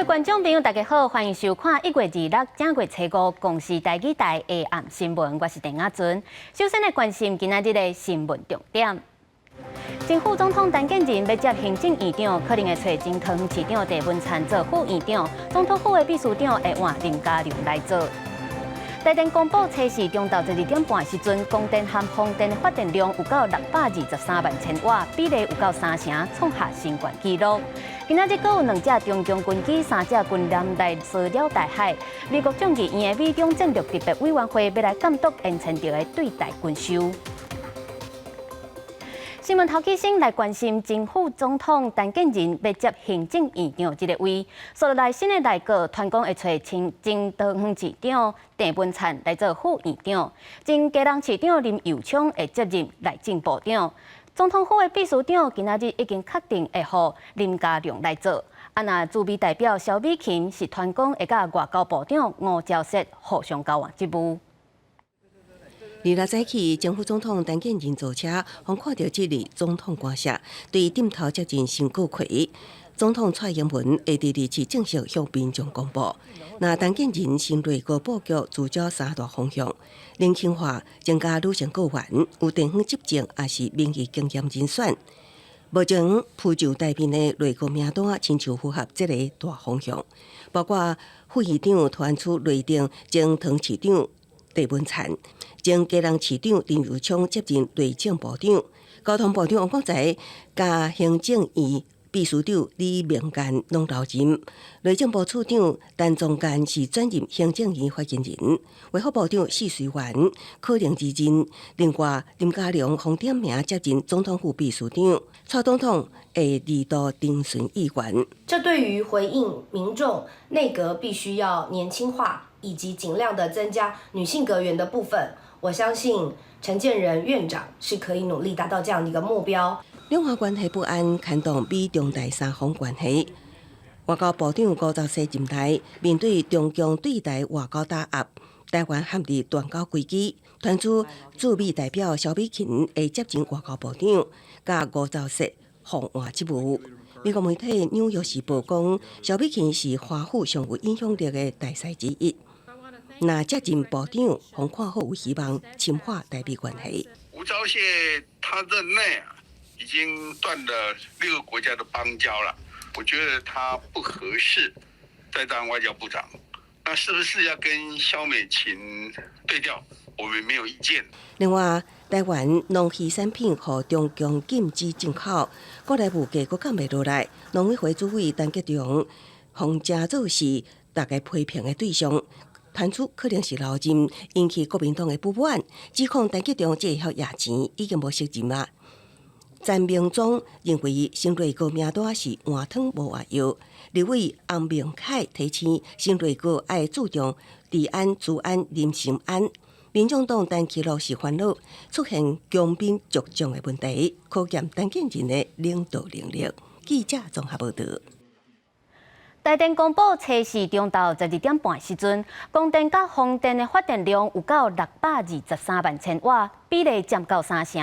觀眾朋友，大家好，歡迎收看1月26正月初五公視台語台下暗新聞，我是鄧亞尊。首先來關心今仔日的新聞重點。前副總統陳建仁欲接行政院長，可能會揣前桃園市長鄭文燦做副院長，總統府的秘書長會換林佳龍來做。台電公布初四中晝12點半時陣，光電和風電的發電量有到623萬千瓦，比例有夠三成，創下新懸紀錄。今仔日閣有兩隻中共軍機、三隻軍艦來騷擾台海。美國眾議院的美中戰略特別委員會欲來監督延前著的對台軍售。新聞頭起先來關心前副總統陳建仁欲接行政院長這个位，所來新的內閣傳講會揣前桃園市長鄭文燦來做副院長，前基隆市長林右昌會接任內政部長，總統府的秘書長今仔日已經確定會予林佳龍來做。啊，若駐美代表蕭美琴是傳講會佮外交部長吳釗燮互相交換職務。26早起，前副總統陳建仁坐車，予看著這里總統官舍，對頂頭接任新閣揆。總統蔡英文會佇27正式向民眾公布。那陳建仁新內閣布局聚焦三大方向：年輕化、增加女性閣員、有地方執政，抑是民意經驗人選。目前浮上台面的內閣名單，親像符合這个大方向，包括副院長傳出內定前桃園市長鄭文燦，前基隆市長林右昌接任內政部長，交通部長王國材佮行政院秘書長李明幹攏留任，內政部次長陳宗彥是轉任行政院發言人，衛福部長許瑞元可能離任。另外林佳龍予點名接任總統府秘書長，蔡總統會二度徵詢意願。這對於回應民眾內閣必須要年輕化，以及盡量的增加女性閣員的部分，我相信陳建仁院長是可以努力達到這樣的一個目標。兩岸關係不安，牽動美中台三方關係。外交部長吳釗燮任內，面對中共對台外交打壓，台灣陷入斷交危機。傳出駐美代表蕭美琴會接任外交部長，佮吳釗燮互換職務。美國媒體《紐約時報》講，蕭美琴是華府上有影響力的大使之一。若接任部長，予看好有希望深化台美關係。吳釗燮他任內啊，已經斷了六個國家的邦交了，我覺得他不合適再當外交部長。那是不是要跟蕭美琴對調？我們沒有意見。另外，台灣農漁產品予中共禁止進口，國內物價閣降袂落來。農委會主委陳吉仲予稱做是大家批評的對象。傳出可能是留任，引起國民黨的不滿，指控陳吉仲這會曉掖錢，已經無責任啊。陳明忠認為新內閣名單是換湯無換藥，立委洪明凱提醒新內閣愛注重治安、資安、人心安。民眾黨陳其樂是煩惱出現強兵弱將的問題，考驗陳建仁的領導能力。記者綜合報導。台電公布初四中晝12點半時陣，光電佮風電的發電量有到623萬千瓦，比例佔到三成。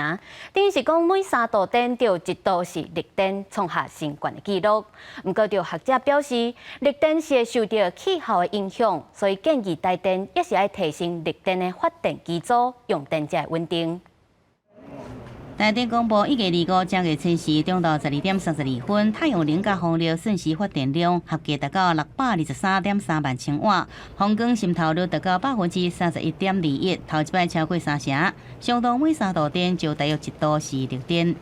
等於是講每3度電就有1度是綠電，創下新懸的紀錄。毋過，著學者表示，綠電是會受著氣候的影響，所以建議台電也是愛提升綠電的發電機組，用電才會穩定。台電公布1月25正月初四中晝12點32分，太陽能佮風力瞬時發電量合計達到623.3萬千瓦，風光滲透率達到31.21%，頭一擺超過三成，相當每3度電就大約1度是綠電。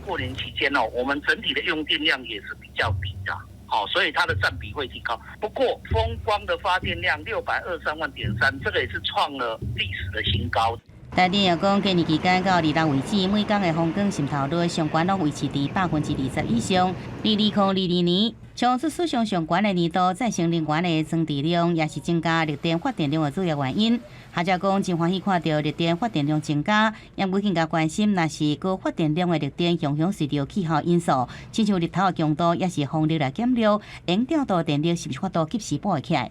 過年期間哦，我們整體的用電量也是比較低的，好，所以它的佔比會提高。不過風光的發電量623萬點3，這個也是創了歷史的新高。台電又講，過年期間到26為止，每工的風光滲透率上懸攏維持佇20%以上。2022年，創出史上上懸的年度再生能源的裝置量，也是增加綠電發電量的主要原因。學者講，真歡喜看著綠電發電量增加，也會更加關心，若是高發電量的綠電，常常隨著氣候因素，親像日頭的強度，抑是風力來減弱，會調度電力是毋是法度及時補會起來？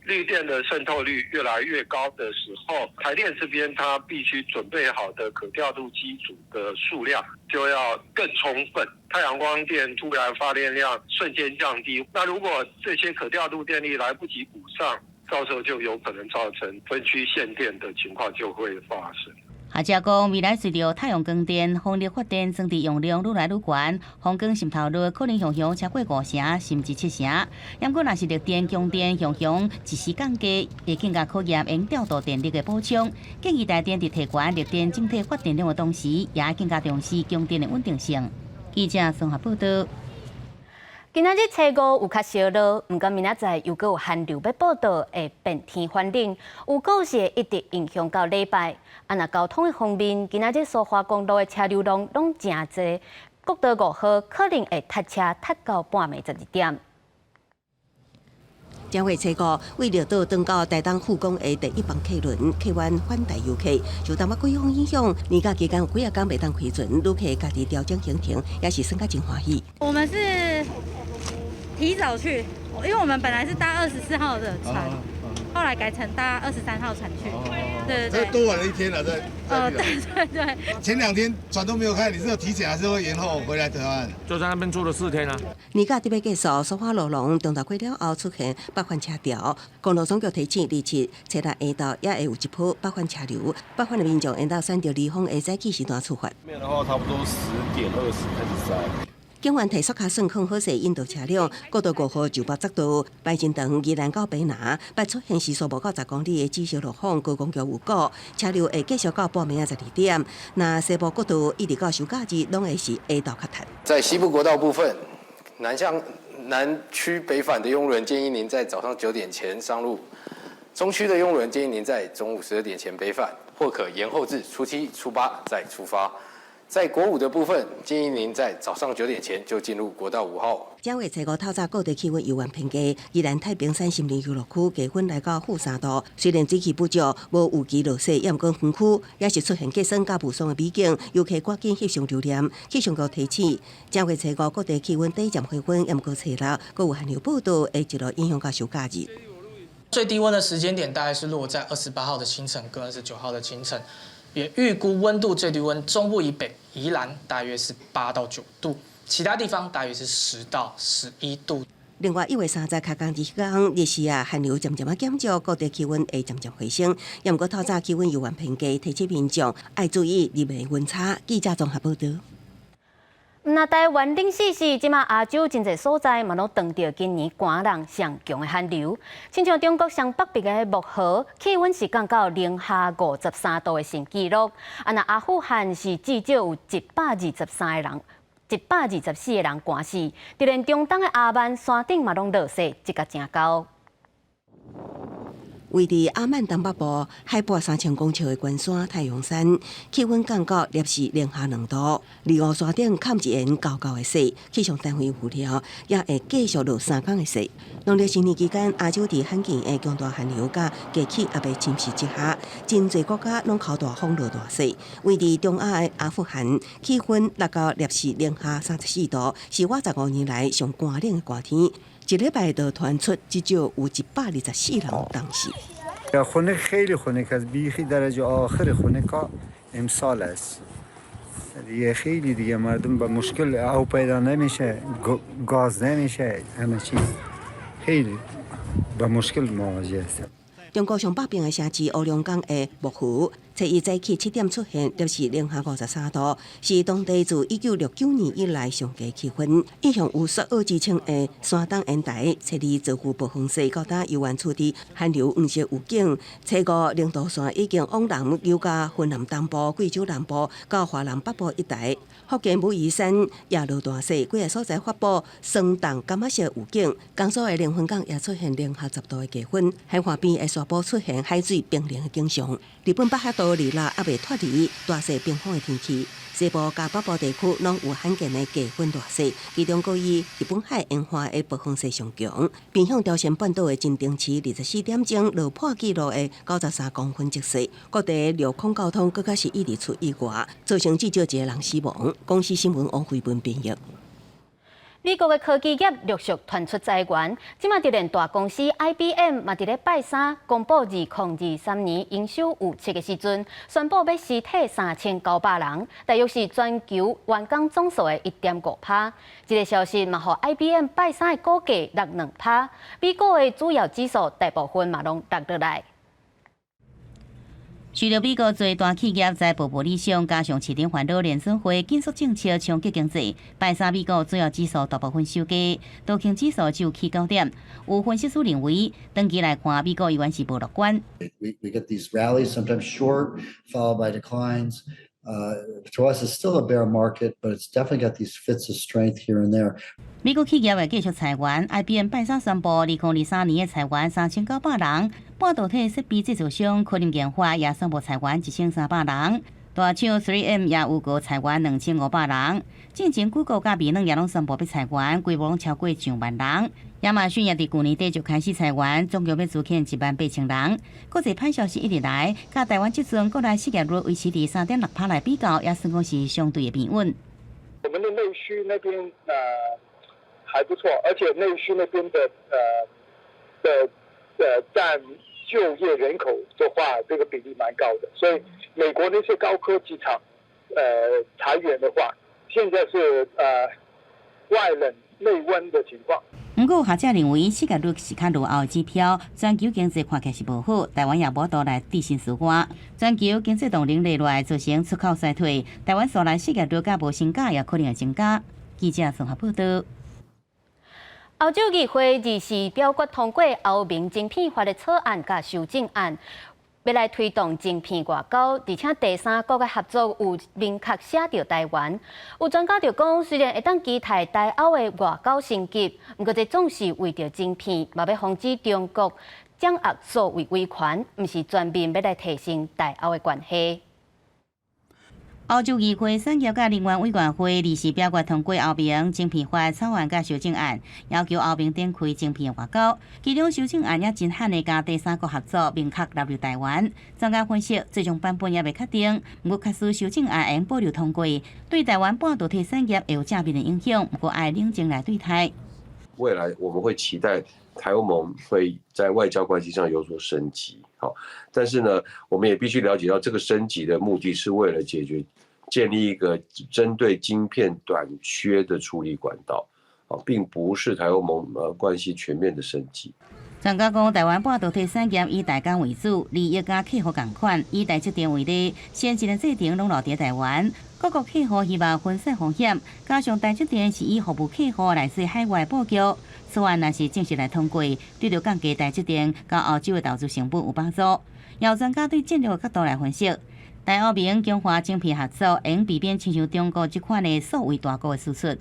綠電的滲透率越來越高的時候，台電這邊它必須準備好的可調度機組的數量就要更充分。太陽光電突然發電量瞬間降低，那如果這些可調度電力來不及補上，到時候就有可能造成分區限電的情況就會發生。學者講，未來隨著太陽光電、風力發電裝置容量愈來愈懸，風光滲透率可能雄雄超過五成，甚至七成。毋過，若是綠電強電雄雄一時降低，會更加考驗會調度電力的補充。建議台電佇提懸綠電整體發電量的同時，也更加重視供電的穩定性。記者綜合報道。今仔日初五有較少落，毋過明仔載又閣有寒流欲報到，會變天反冷，有可是會一直影響到禮拜。啊，若交通的方面，今仔日蘇花公路的車流量攏誠濟，國道五號可能會塞車塞到半暝12點。正月初五，為綠島轉到台東富岡的第一班客輪客運返台遊客，受東北季風影響，年假期間有幾仔工袂當開船，旅客家己調整行程，也是算較真歡喜。我們是提早去，因為我們本來是搭24號的船，後來改成搭23號船去。對對對，多玩了一天了，在。對對對。前兩天船都沒有開，你是提前還是會延後回來台灣？就在那邊住了4天啊。年假特別結束，蘇花路廊中晝過了後出現北返車潮，公路總局提醒，二七、初六下晝也會有一波北返車流，北返的民眾應當選擇離峰的早起時段出發。面的話，差不多10點20開始塞。警員提速卡算控好勢引導車輛，國道五號就北側道白金長宜蘭到北拿，捌出現時速無到10公里的紫色路況，高公橋有告，車流會繼續到半暝仔12點。那西部國道一直到收假日，攏會是下晝較塞。在西部國道部分，南向南區北返的用路人建議您在早上9點前上路，中區的用路人建議您在中午12點前北返，或可延後至初七、初八再出發。在國五的部分，建議您在早上9點前就進入國道5號。正月初五透早各地氣溫猶原偏低，宜蘭太平山森林遊樂區氣溫來到-3度。雖然水氣不足，無預期落雪，也毋過園區也是出現結霜佮霧霜的美景，遊客趕緊翕相留念。氣象局提醒，正月初五各地氣溫短暫回溫，也毋過初六閣有寒流報到，會一路影響到收假日。最低溫的時間點大概是落在28號的清晨跟29號的清晨。也預估溫度最低溫中部以北宜蘭大約是8到9度，其他地方大約是10到11度。另外，1月30開工日天，日時啊寒流漸漸仔減少，各地氣溫會漸漸回升。也毋過透早氣溫猶原偏低，提醒民眾愛注意日暝溫差。記者綜合報道。若台灣冷死死，這馬亞洲真濟所在嘛攏當著今年寒冷上強的寒流。親像中國上北邊的漠河，氣溫是降到零下53度的新紀錄。啊，若阿富汗是至少有123個人，124個人寒死。就連中東的阿曼山頂嘛攏落雪，這個誠厚。位佇阿曼東北部海拔3000公尺的懸山太陽山，氣溫降到攝氏零下2度。二五山頂崁一層厚厚的雪，氣象單位預料也會繼續落3工的雪。農曆新年期間，亞洲佇罕見的強大寒流佮低氣壓的侵襲之下，真濟國家攏哭大風落大雪。位佇中亞的阿富汗，氣溫落到攝氏零下34度，是50五年來上寒冷的寒天。一禮拜就傳出至少有124人凍死。 خنک خیلی خنک است بیخی درجه آخر خنکا امسال است دیگه خیلی دیگه مردم با مشکل آب پیدا نمیشه گاز نمیشه همه چیز خیلی با مشکل مواجه است。中國上北邊的城市烏龍江的漠河，初一早起7點出現攝氏零下53度，是當地自1969年以來上低氣溫。一向有雪坳之稱的山東煙台，初二遭遇暴風雪，到今猶原處佇寒流黃色預警。初五零度線已經往南溜到雲南東部、貴州南部到華南北部一帶。福建武夷山也落大雪，幾个所在發布霜凍柑仔色預警。江蘇的連雲港也出現零下10度的低溫，海岸邊的沙坡出現海水冰凝的景象。日本北海道二六猶未脫離大雪冰封的天氣，西部佮北部地區攏有罕見的低溫大雪，其中閣以日本海沿岸的暴風雪上強。面向朝鮮半島的金頂市24點鐘落破紀錄的93公分積雪，各地陸空交通閣較是一直出意外，造成至少一個人死亡。公視新聞王慧文編譯。美國的科技業陸續傳出裁員，這馬就連大公司 IBM 嘛，佇咧拜三公布2023年營收預測的時陣，宣布欲辭退3900人，大約是全球員工總數的1.5趴。這个消息嘛，予 IBM 拜三的股價落2趴，美股的主要指數大部分嘛攏落落來。隨著美國濟大企業財報無理想，加上市場煩惱聯準會緊縮政策衝擊經濟，拜三美國主要指數大部分收低，道瓊指數只有起九點。有分析師認為，長期來看，美國依然是無樂觀。 We get these rallies, sometimes short, followed by declines. To us, it's still a bear market, but it's definitely got these fits of strength here and there. 美國企業會繼續裁員，IBM 拜三宣布，2023年的裁員3900人。半導體設備製造商科林研發也宣布裁員1300人。大廠 3M 也預告裁員2500人。進前 Google 佮微軟也攏宣布欲裁員，規模攏超過上萬人。亞馬遜也佇舊年底就開始裁員，總共欲資遣1萬8千人。國際歹消息一直來，佮台灣這陣國內失業率維持佇3.6趴來比較，也算講是相對的平穩。我們的內需那邊還不錯，而且內需那邊的佔就業人口的話，這個比例蠻高的。所以美國那些高科技廠，裁員的話，現在是外冷內溫的情況。毋過學者認為，失業率是較落後的指標，全球經濟看起來是無好，台灣也無法來置身事外。全球經濟動能落來，造成出口衰退，台灣所來失業率佮無薪假也可能會增加。記者綜合報道。歐洲議會24表決通過歐盟晶片法的草案佮修正案，欲來推動晶片外交，而且第三國的合作有明確寫著台灣。有專家就講，雖然會當期待台歐的外交升級，毋過這總是為著晶片，嘛欲防止中國掌握數位威權，毋是全面欲來提升台歐的關係。歐洲議會產業佮能源委員會臨時表決通過歐盟晶片法草案佮修正案，要求歐盟展開晶片外交。其中修正案也真罕的共第三國合作明確納入台灣。專家分析，最終版本猶未確定，毋過假使修正案會保留通過，對台灣半導體產業會有正面的影響。毋過愛冷靜來對待。未來我們會期待台歐盟會在外交關係上有所升級，好，但是呢，我們也必須了解到這個升級的目的是為了解決建立一個針對晶片短缺的處理管道，啊，並不是台歐盟關係全面的升級。專家講，台灣半導體產業以代工為主，利益佮客戶仝款。以台積電為例，先進的製程攏留佇台灣，各國客戶希望分散風險，加上台積電是以服務客戶來做海外布局。此案若是正式來通過，對著降低台積電佮歐洲的投資成本有幫助。有專家對戰略的角度來分析，台歐盟強化晶片合作，會避免親像中國這款的數位大國的輸出。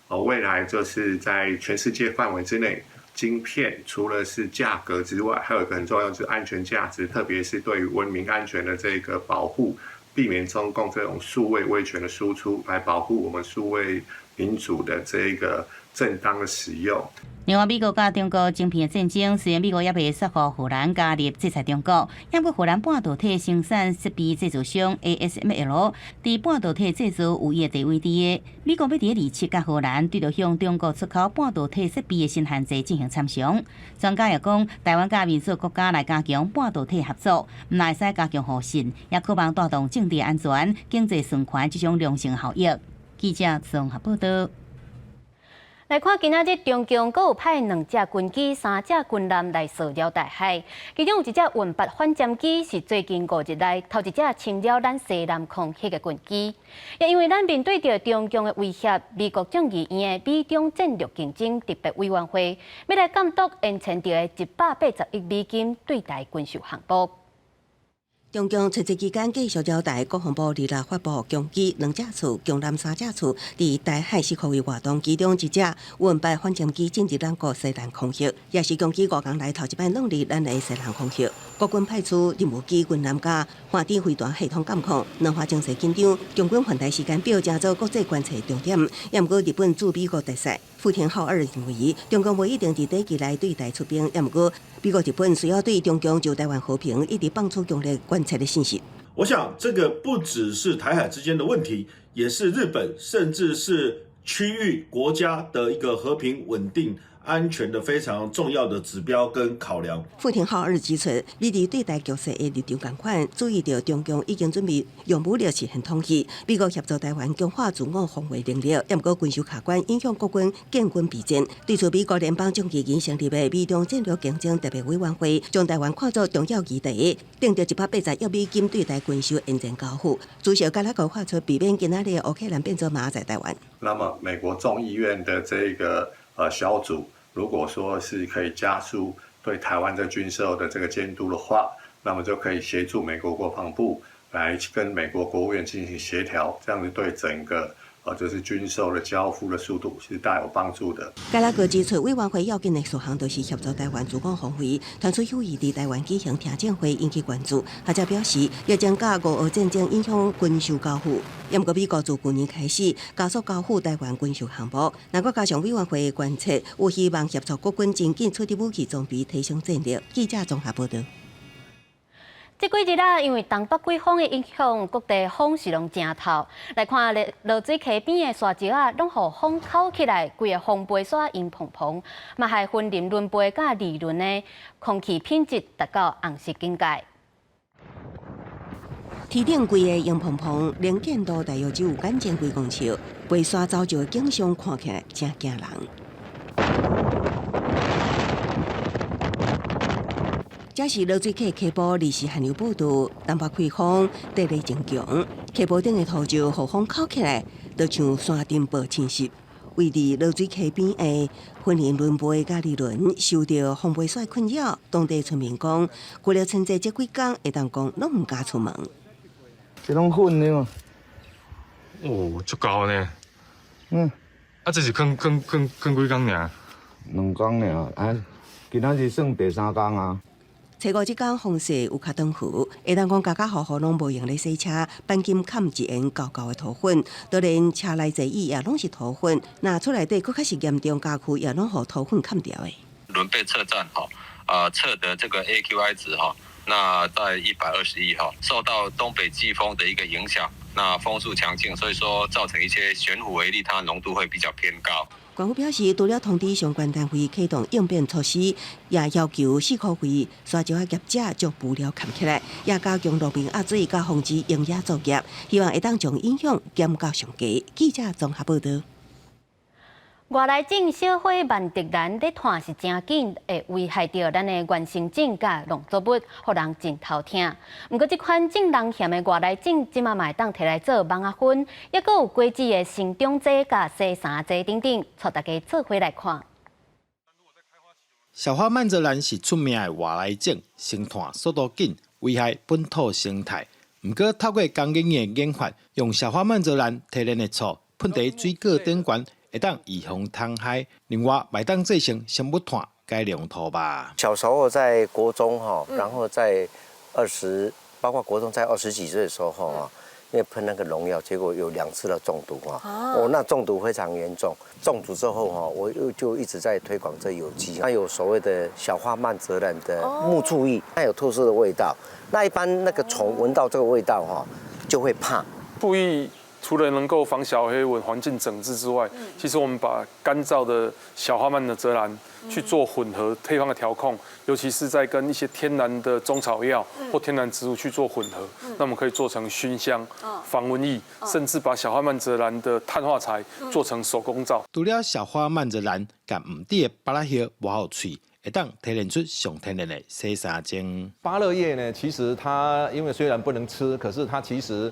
哦，未來就是在全世界範圍之內，晶片除了是價格之外，還有一個很重要就是安全價值，特別是對於文明安全的這個保護，避免中共這種數位威權的輸出，來保護我們數位民主的這個正當的使用。另外，美國佮中國晶片的戰爭，雖然美國猶未說服荷蘭加入制裁中國，毋過荷蘭半導體生產設備製造商 ASML 佇半導體製造有伊的地位佇个。美國欲佇27佮荷蘭對著向中國出口半導體設備的新限制進行參詳。專家也講，台灣佮民主國家來加強半導體合作，毋但會使加強互信，也可望帶動政治安全、經濟循環這種良性效益。記者綜合報道。來看今仔日中共閣有派兩隻軍機、三隻軍艦來騷擾台海，其中有一隻運八反潛機是最近5日來頭一隻侵擾咱西南空域的軍機。也因為咱面對著中共的威脅，美國眾議院的美中戰略競爭特別委員會欲來監督延簽著的180億美金對台軍售項目。中共春節期間繼續擾台，國防部二六發布共機兩架次、共艦三架次佇台海四區域活動，其中一隻運八反潛機進入咱國西南空域，也是共機五工來頭一擺落入咱的西南空域。國軍派出任務機、軍艦佮反彈飛彈系統監控，兩岸情勢緊張，共軍犯台時間表成做國際觀測重點。也毋過日本駐美國大使福田浩二認為，中共無一定佇短期內對台出兵，也毋過美國、日本需要對中共就台灣和平一直放出強烈關切的信息。我想，這個不只是台海之間的問題，也是日本，甚至是區域國家的一個和平穩定安全的非常重要的指標跟考量。傅廷浩二指出，美日對台局勢的立場仝款，注意著中共已經準備用武力實現統一，美國協助台灣強化自我防衛能力，也毋過軍售加懸影響國軍建軍備戰。對此，美國聯邦眾議院成立的美中戰略競爭特別委員會，將台灣看作重要議題，定著180億美金對台軍售延前交付。主席加拉格發出避免今仔日烏克蘭變做明仔載台灣。那麼美國眾議院的這個小組，如果說是可以加速對台灣的軍售的這個監督的話，那麼就可以協助美國國防部來跟美國國務院進行協調，這樣子對整個就是軍售的交付的速度是大有幫助的。加拉格指出，委員會要緊的事項就是協助台灣自我防衛，傳出有意佇台灣舉行聽證會引起關注。學者表示，疫情佮烏俄戰爭影響軍售交付，毋過美國自舊年開始加速交付台灣軍售項目，若閣加上委員會的觀測，有希望協助國軍真緊取得武器裝備，提升戰力。記者綜合報導。這幾日啊，因為東北季風的影響，各地風是攏誠透。來看濁水溪邊的沙石仔，攏予風洘起來，規个風飛沙湧蓬蓬，嘛害雲林崙背佮二崙的空氣品質達到紅色警戒。天頂規个湧蓬蓬，能見度大約只有眼前幾公尺，飛沙走石的景象看起來誠驚人。這是濁水溪溪埔二時寒流報道，東北季風地力真強，溪埔頂的土石予風洘起來，就像沙塵暴侵襲。位佇濁水溪邊的雲林崙背佮二崙受著風飛沙困擾，當地村民講，過了春節這幾工，會當講攏毋敢出門。這攏粉的嘛？哦，足厚呢。嗯。啊，這是囥囥囥囥幾工爾？兩工爾，啊，今仔日算第三工啊。初五這工風勢有較轉和，會當講家家戶戶攏無閒咧洗車，鈑金崁一緣厚厚的塗粉，都連車內座椅也攏是塗粉，若厝內底閣較是嚴重，家具也攏予塗粉崁著的。崙背測站吼，測得這個 AQI 值吼，那在121哈，受到東北季風的一個影響，那風速強勁，所以說造成一些懸浮微粒，它濃度會比較偏高。縣府表示，除了通知相關單位啟動應變措施，也要求四箍圍沙石仔業者將布料崁起來，也加強路面壓水佮防止鷹野作業，希望會當將影響減到上低。記者綜合報導。外來種小花曼澤蘭咧湠是誠緊，會危害著咱的原生種佮農作物，予人真頭疼。毋過，這款種人嫌的外來種，這馬嘛會當提來做網仔粉，抑閣有果子的生長劑佮洗衫劑等等，帶大家做伙來看。小花曼澤蘭是出名的外來種，生湠速度緊，危害本土生態。毋過，透過工研院的研發，用小花曼澤蘭提煉的醋，噴佇水果頂懸。會當預防蟲害，另外會當製成生物炭改良土吧。小時候在國中哈，然後在二十，包括國中在二十幾歲的時候哈，因為噴那個農藥，結果有兩次的中毒啊。哦，那中毒非常嚴重。中毒之後哈，我又就一直在推廣這有機。它有所謂的小花曼澤蘭的木醋液，它有特殊的味道。那一般那個蟲聞到這個味道哈，就會怕。醋液除了能夠防小黑蚊、環境整治之外，其實我們把乾燥的小花曼的澤蘭去做混合配方的調控，尤其是在跟一些天然的中草藥或天然植物去做混合，那麼可以做成熏香、防蚊液，甚至把小花曼澤蘭的碳化材做成手工皂。除了小花曼澤蘭，佮毋甜的芭樂葉磨予脆，會當提煉出上天然的洗衫精。芭樂葉呢，其實它因為雖然不能吃，可是它其實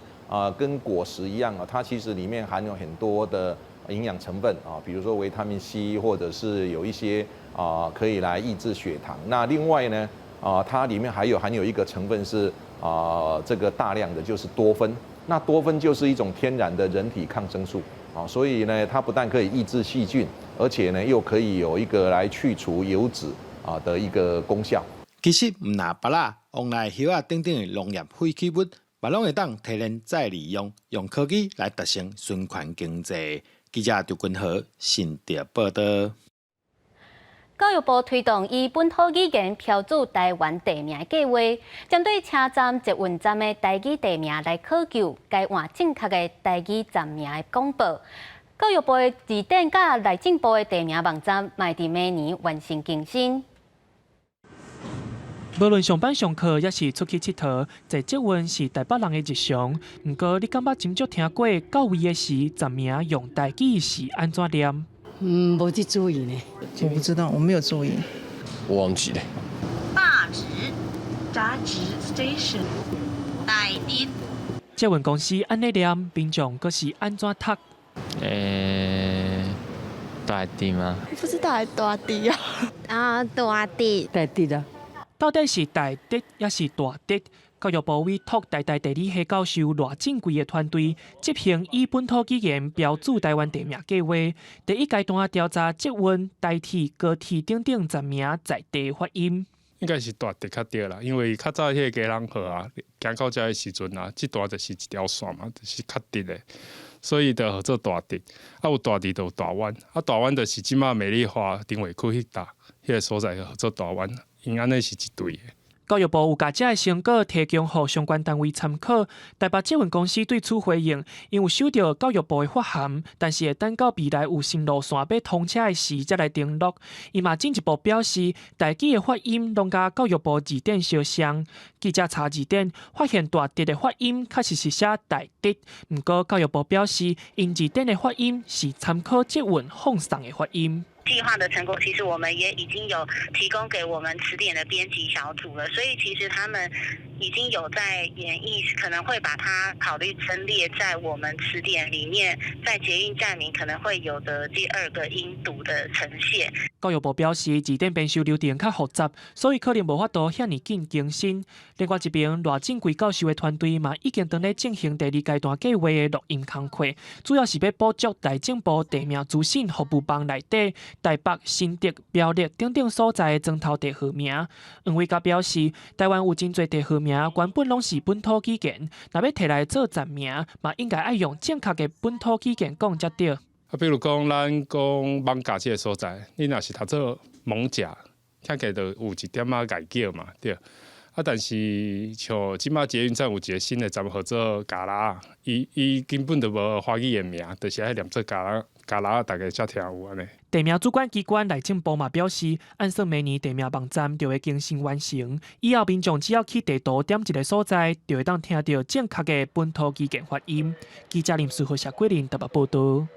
跟果實一樣啊，它其實裡面含有很多的營養成分啊，比如說維他命 C，或者是有一些可以來抑制血糖。那另外呢，它裡面還有含有一個成分是這個大量的就是多酚。那多酚就是一種天然的人體抗生素啊，所以呢，它不但可以抑制細菌，而且呢，又可以有一個來去除油脂的一個功效。其實毋但芭樂、黃梨、葉仔等等的農業廢棄物，嘛攏會當提煉再利用，用科技來達成循環經濟。記者張君和新竹報導。教育部推動以本土語言標註台灣地名的計劃，針對車站、捷運站的台語地名來考究，改換正確的台語站名的廣播。教育部的字典佮內政部的地名網站，嘛會佇明年完成更新。無論上班上課，抑是出去𨑨迌，坐捷運是台北人的日常。毋過，你敢捌真少聽過到位的時站名用台語是按怎念？嗯，無去注意呢。我不知道，我沒有注意。我忘記了。大直，大直 station，大直。捷運公司按呢念，民眾閣是按怎讀？大直嗎？不知道，大直啊。啊，大直。大直啊。到底是台直抑是大直？教育部委託台大地理系教授賴正貴的團隊執行以本土語言標註台灣地名計劃。第一階段調查捷運、台鐵、高鐵等等站名在地發音。應該是大直較對啦，因為較早彼個基隆河啊，行到遮的時陣啊，這段就是一條線嘛，就是較直的，所以就號做大直。啊，有大直就有大灣，啊，大灣就是這馬美麗華頂尾區彼搭，彼個所在就號做大灣，𪜶按呢是一對的。教育部有共這个成果提供予相關單位參考。台北捷運公司對此回應，𪜶有收著教育部的發函，但是會等到未來有新路線欲通車的時才來登錄。伊嘛進一步表示，台語的發音攏佮教育部字典相像。記者查字典，發現大直的發音確實是寫台直，毋過教育部表示，𪜶字典的發音是參考捷運放送的發音。計劃的成果，其實我們也已經有提供給我們詞典的編輯小組了，所以其實他們已經有在研議，可能會把它考慮增列在我們詞典裡面，在捷運站名可能會有的第二個音讀的呈現。教育部表示，字典編修流程較複雜，所以可能無法度遐爾緊更新。另外一邊，賴正貴教授的團隊嘛已經正咧進行第二階段計劃的錄音工課，主要是欲補足內政部地名資訊服務網內底台北、新竹、苗栗等等所在的磚頭地號名。黃偉嘉表示，台灣有真濟地號名原本攏是本土語言，若欲提來做站名，嘛應該愛用正確的本土語言講才對。啊，比如講，咱講艋舺這个所在，你若是讀做艋舺，聽起來就有一點仔礙叫嘛，對。啊，但是像這馬捷運站有一个新的站號做加拉，伊根本就無華語的名，就是愛念做加拉，加拉大家才聽有按呢。地名主管機關內政部嘛表示，按算明年地名網站就會更新完成，以後民眾只要去地圖點一个所在，就會當聽著正確的本土語言發音。記者林思和謝桂林台北報導。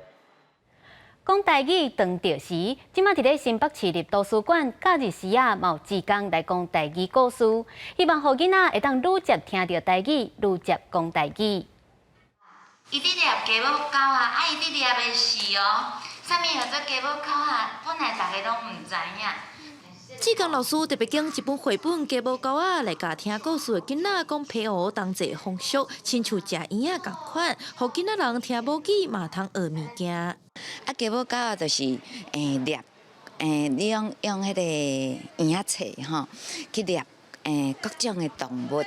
講台語當著時，這馬佇咧新北市立圖書館假日時仔，嘛有志工來講台語故事，希望予囡仔會當愈捷聽著台語，愈捷講台語。伊佇掠雞母狗仔，啊，伊佇掠的是哦，啥物叫做雞母狗仔？本來逐家攏毋知影。志工老師特別揀一本繪本《雞母狗仔》來共聽故事的囡仔講澎湖當地風俗，親像食圓仔仝款，予囡仔人聽母語嘛通學物件。啊，雞母狗仔就是掠，你用彼個圓仔冊吼去掠各種的動物，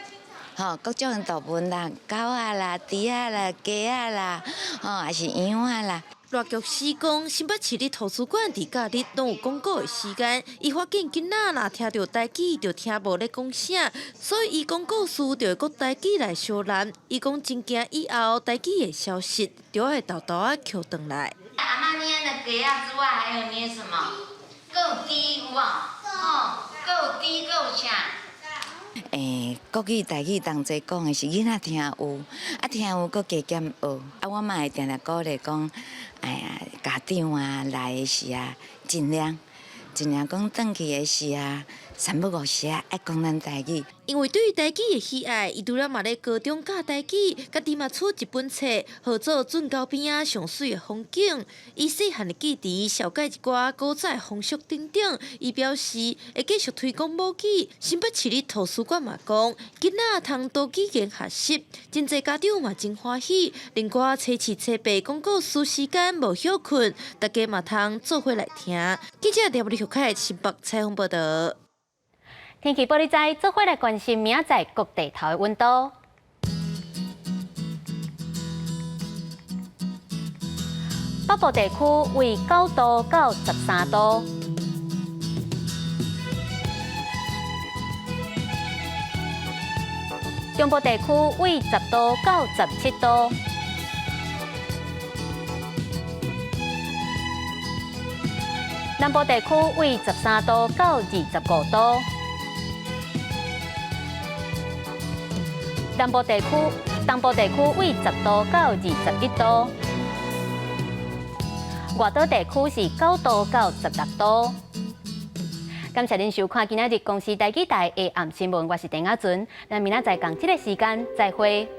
吼，各種的動物啦，狗仔啦、豬仔啦、雞仔啦，吼，抑是羊仔啦。賴玉詩講，新北市立圖書館佇假日攏有講故的時間。伊發現囡仔若聽著台語，就聽無咧講啥，所以伊講故事就會閣台語來相連。伊講真驚以後台語會消失，就愛沓沓仔抾轉來。阿嬤捏的雞仔之外，還有捏什麼？閣有豬有無？吼，閣有豬，閣有啥？國語、台語同齊講的是囡仔聽有，啊聽有閣加減學。啊，我嘛會定定鼓勵講，哎呀，家長啊來的時啊，盡量盡量講轉去的時啊，三不五時啊，愛講咱台語。因為對台語的喜愛，伊除了嘛咧高中教台語，家己嘛出一本冊，號做圳溝邊仔上媠的風景。伊細漢會記得紹介一寡古早的風俗等等。伊表示會繼續推廣母語。新北市立圖書館嘛講，囡仔通多語言學習，真濟家長嘛真歡喜。另外，初七、初八講故事時間無歇睏，大家嘛通做伙來聽。記者廖立凱新北採訪報導。天氣報你知，做伙來關心明仔載各地頭的溫度。北部地區為9度到13度，中部地區為10度到17度，南部地區為13度到25度。南部地區、東部地區為10度到21度。外島地區是9度到16度。感謝您收看今仔日公視台語台的暗新聞，我是鄭雅純。咱明仔載仝這个時間再會。